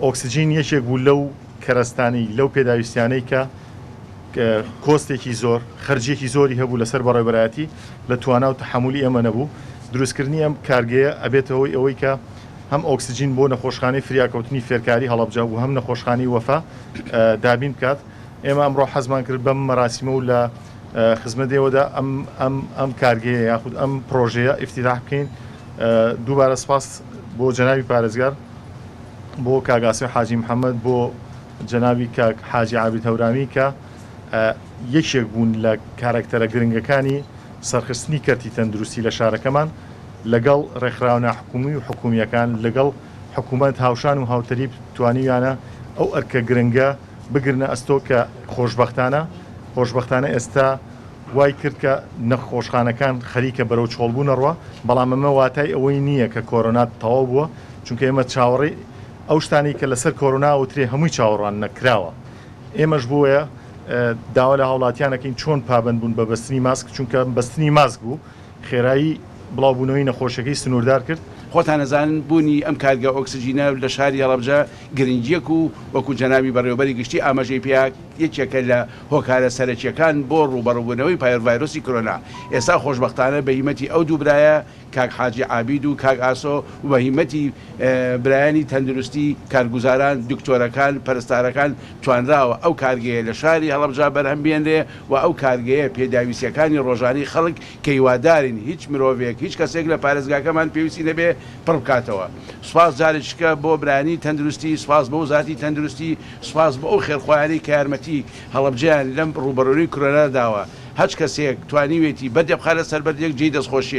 ئۆکسجین یەکێک بوو لەو کەرەستانەی، لەو پێداویستیانەی کە کۆستێکی زۆر، خەرجییەکی زۆری هەبوو لەسەر بەڕێوەبەرایەتی، لە توانا و تەحەمولی ئێمە نەبوو. دروستکردنی ئەم کارگەیە ئەبێتە هۆی ئەوەی کە هەم ئۆکسجین بۆ نەخۆشخانەی فریاکەوتنی فێرکاری هەڵەبجە و هەم نەخۆشخانەی وەفا دابین بکات. ئێمە ئەمڕۆ حەزمان کرد بەم مەراسیمە و لە خزمەت ئێوەدا ئەم ئەم ئەم کارگەیە یاخود ئەم پڕۆژەیە ئیفتیتاح بکەین. دووبارە سپاس بۆ جەنابی پارێزگار، بۆ کاک ئاسۆ حاجی محەممەد، بۆ جەنابی کاک حاجی عابید هەورامی کە یەکێک بوون لە کارەکتەرە گرنگەکانی سەرخستنی کەرتی تەندروستی لە شارەکەمان لەگەڵ ڕێکخراوە ناحکومی و حکومییەکان لەگەڵ حکوومەت هاوشان و هاوتەریب توانیویانە ئەو ئەرکە گرنگە بگرنە ئەستۆ کە خۆشبەختانە خۆشبەختانە ئێستا وای کرد کە نەخۆشخانەکان خەریکە بەرەو چۆڵبوون ئەڕوا، بەڵام ئەمە واتای ئەوەی نییە کە کۆرۆنا تەواو بووە، چونکە ئێمە چاوەڕێی ئەو شتانەی کە لەسەر کۆرۆنا ئەوترێ هەمووی چاوەڕوان نەکراوە. ئێمەش بۆیە داوا لە هاوڵاتیان ئەکەین چۆن پابەند بوون بە بەستنی ماسک، چونکە بەستنی ماسک بوو خێرایی بڵاوبوونەوەی نەخۆشیەکەی سنووردار کرد. خۆتان ئەزانن بوونی ئەم کارگە ئۆکسجینە لە شاری هەڵەبجە گرنگیەک و وەکو جەنابی بەڕێوەبەری گشتی ئاماژەی پێیا یەکێکە لە هۆکارە سەرەکیەکان بۆ ڕووبەڕووبوونەوەی ڤایرۆسی کرۆنا ئێستا خۆشبەختانە بە هیمەتی ئەو دوو برایە کاک حاجی عابید و کاک ئاسۆ و بە هیمەتی برایانی تەندروستی، کارگوزاران، دکتۆرەکان، پەرستارەکان توانراوە ئەو کارگەیە لە شاری هەڵەبجە بەرهەم بێنرێ و ئەو کارگەیە پێداویستیەکانی ڕۆژانەی خەڵک کە هیوادارین هیچ مرۆڤێک هیچ کەسێک لە پارێزگاکەمان پێویستی نەبێ پڕ بکاتەوە. سوپاس جارێکیکە بۆ برایانی تەندروستی، سوپاس بۆ وەزارەتی تەندروستی، سوپاس بۆ ئەو خێرخوایانەی کە یارمەتی هەڵەبجەیان لەم ڕووبەڕووی کرۆنا داوە. هەچ کەسێک توانیوێتی بەردێ بخاتە سەر بەردێک جێی دەستخۆشیە.